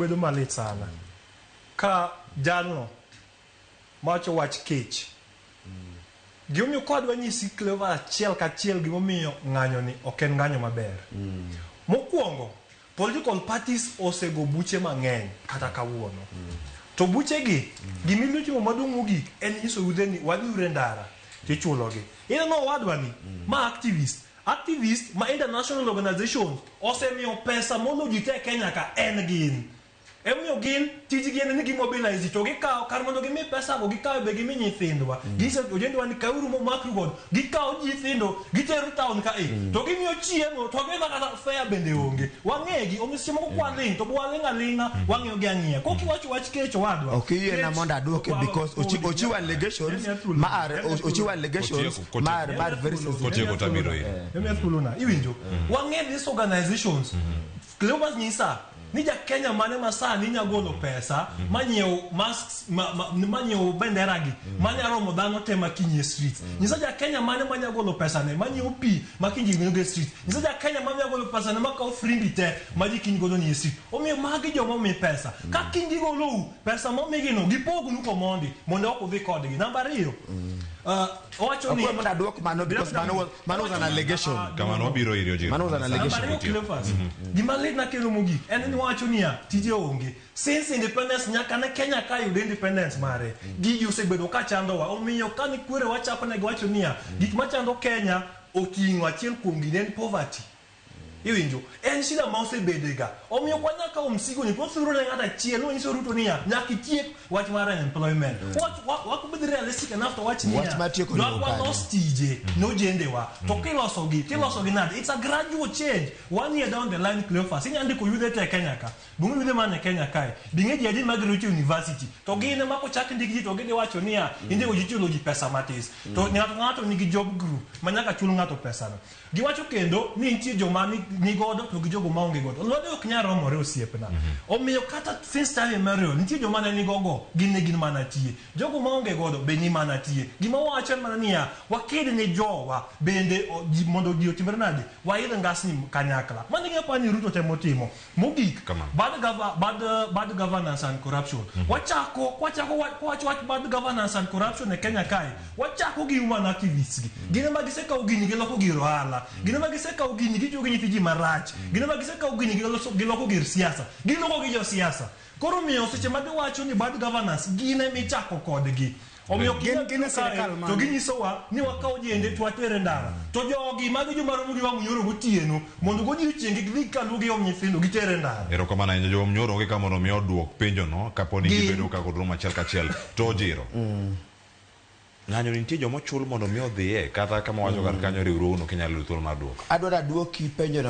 bedo malit sana ka jalno mawacho wach kech. Gimomiyo ka adwa nyisi Clever achiel kachiel gimomiyo ng'anyo ni ok en ng'anyo maber. Mokwongo, political parties osego buche mang'eny kata kawuono. To buchegi, gima timo maduong' mogik en nyiso yudhe ni wadhi e ndara tichulogi. Ineno owadwa ni, ma activist, activist ma international organizations osemiyo pesa molo ji te e Kenya ka en gin. Emomiyo gin tijgi en ni gimobilize ji to gikawo kar mondo gimi pesa go gikawo be gimi nyithindwa. Ginyiso ojendwa ni kawuru momakru godo. Gikawo nyithindo gitero town ka e. To gimiyo chiemo to gima kata fare bende onge. Wang'egi omiyo seche moko kwaling' to waling' aling'a wang'iyo gi ang'iya. Kok iwacho wach kech owadwa. Ok iyiena Kech- mondo aduoke because ochiwo allegations mar ochiwo allegations Kotieko, kotieko. mar very sensitive. Kotieko tabiro iri. Emiya thuolo na iwinjo wang'e these organizations Cleopas nyisa ni ja Kenya mane ma sani nya golo pesa manyiew masks manyiew bendera gi manya romo dhano te makinyi e street nyisa ja Kenya mane manya golo pesa ne manyiew pi makinyi ji e street nyisa ja Kenya manya golo pesa ne makawo frimbi te ma ji kiny godo ni e street omiyo magi joma omi pesa ka kiny gigolou pesa momigi no gipognu komondi mondo ok udhi kodgi namba 2 owacho ni Akwayo mondo aduok mano because mano was an allegation. Kamano wabiro iri Ojiro. Mano was an allegation. Namba 2 Cleophas, gima lit na kelo mogik en ni wacho niya tije onge since independence nyaka ne Kenya ka yud independence mare gigi osebedo ka chandowa omiyo kane kwere wachako ne giwacho niya gik machando Kenya oting'o achiel kuom gi ne en poverty iwinjo en shida ma osebedega omiyo ok wanyal kawo msigo ni pothuro ne ng'ato achiel nwanyiso Ruto niya nyaka itiek wach mar unemployment wach wabed realistic enough to wach niya Wach mar tieko dwak lowo kanyo. walos tije nojendewa to kilosogi tilosogi nade it's a gradual change one year down the line Cleophas inya ndiko yudhe te e Kenya ka bung'e yudhe man e Kenya kae bing'e ji adi mag graduate university to gin ema kochak ndik ji to gidhi wacho niya indiko ji chulo ji pesa matis to ng'ato ng'ato nigi job group ma nyaka chul ng'ato pesano giwacho kendo ni nitie joma ni godo to gi jogo maonge godo lwedo ok nyal romore osiepna omiyo kata since time immemorial nitie joma ne nigogo gin ne gin mana tie jogo maonge godo be ni mana tie gima wawacho en mana niya waked ne jowa bende mondo ji otimre nade waidh ngasni kanyakla mano e gima aparo ni Ruto temo timo mogik Kamano. Bad governance and corruption wachako wachako wacho wach bad governance and corruption e Kenya kae wachako gi human activists gi gin ema gisekawo gini giloko gir ohala gin ema gisekawo gini gitiyo gi nyithi ji marach gin ema gisekawo gini giloko gir siasa giloko gi josiasa koro miyo seche ma giwacho ni bad governance gin ema ichako kodgi omiyo Gin e kae, sirkal to mane? ginyisowa ni wakaw jende to water e ndara to jogi magi joma romo gi wang' nyoro gotieno mondo godiochieng' kik dhi kaluwo gi om nyithindo giter e ndara Erokamano ahinya jo Nyoro onge ka mondo mi oduok penjono kapo ni gibedo ka kod romo achiel kachiel to Ojiro. Ng'anyo ni nitie joma ochul mondo mi odhiye kata kama wacho kar kanyo riwruogno kinyalo yudo thuolo mar duoko. Adwaro aduoki penjono.